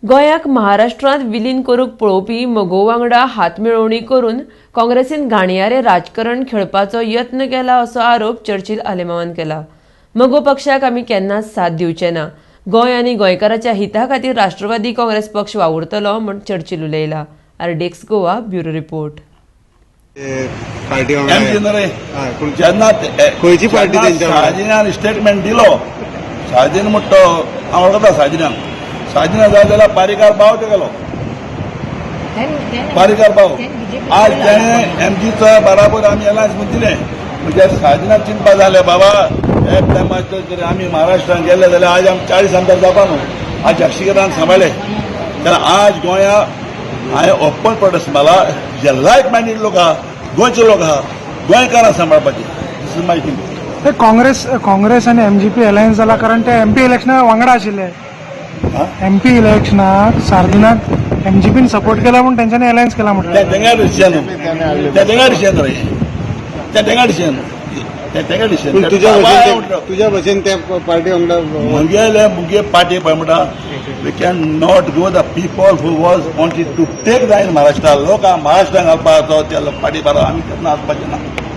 गोंयाक महाराष्ट्रांत विलीन करूंक पळोवपी मगो वांगडा हातमेळोवणी करून काँग्रेसीन घाणयारे राजकारण खेळपाचो यत्न केला असो आरोप चर्चिल आलेमावान केला. मगो पक्षाक आमी केन्नाच साथ दिवचे ना. गोंय आनी गोंयकाराच्या हिता खातीर राष्ट्रवादी काँग्रेस पक्ष वावुरतलो म्हूण चर्चिल उलयला. RDX Goa, bureau report. Party MG न्हय. हय, पूण जेन्ना खंयची पार्टी जेन्ना तेंच्या वांगडा? सार्दिनान स्टेटमेंट दिलो, सार्दीन म्हणटा तो, हांव वळखता सार्दिनाक. सार्दिना जाय जाल्यार पारीकार भाव तेगेलो, पारीकार भाव. आज तेणें एमजीचो बराबर आमी एलायन्स म्हूण दिलें. म्हणजे सार्दिनाक चिंतपा जालें, बाबा, एक टायमार जर आमी महाराष्ट्रान गेले जाल्यार आज आमी 40 आमदार जावपा न्हू. आज जक्षिकरान सांबाळ्ळे. कारण आज गोंया हांवें ओपन प्रोटेस्ट मारला. जे लायक मायंडेड लोक आहा, गोंयचे लोक आहा, गोंयकारां सांबाळपाचे. This is my thing. ते काँग्रेस काँग्रेस आणि एमजीपी अलायन्स जाला, कारण ते एमपी इलेक्शना वांगडा आशिल्ले. एमपी इलेक्शनाक सार्दिनाक एमजीपीन सपोर्ट केला म्हूण तेंच्यांनी अलायन्स केला ते म्हटलं. तेंगा डिसिजन, ते तेंगा डिसिजन रे, ते तेंगा डिसिजन, ते तेंगा डिसिजन. पूण तुज्या भशेन त्या पार्टी वांगडा मुगेले मुगे पार्टी पळय म्हणटा, we can not go. The people who was wanted to take the in Maharashtra, लोक महाराष्ट्रान घालपाचो त्या पार्टी बारा आमी केन्ना वचपाचे ना.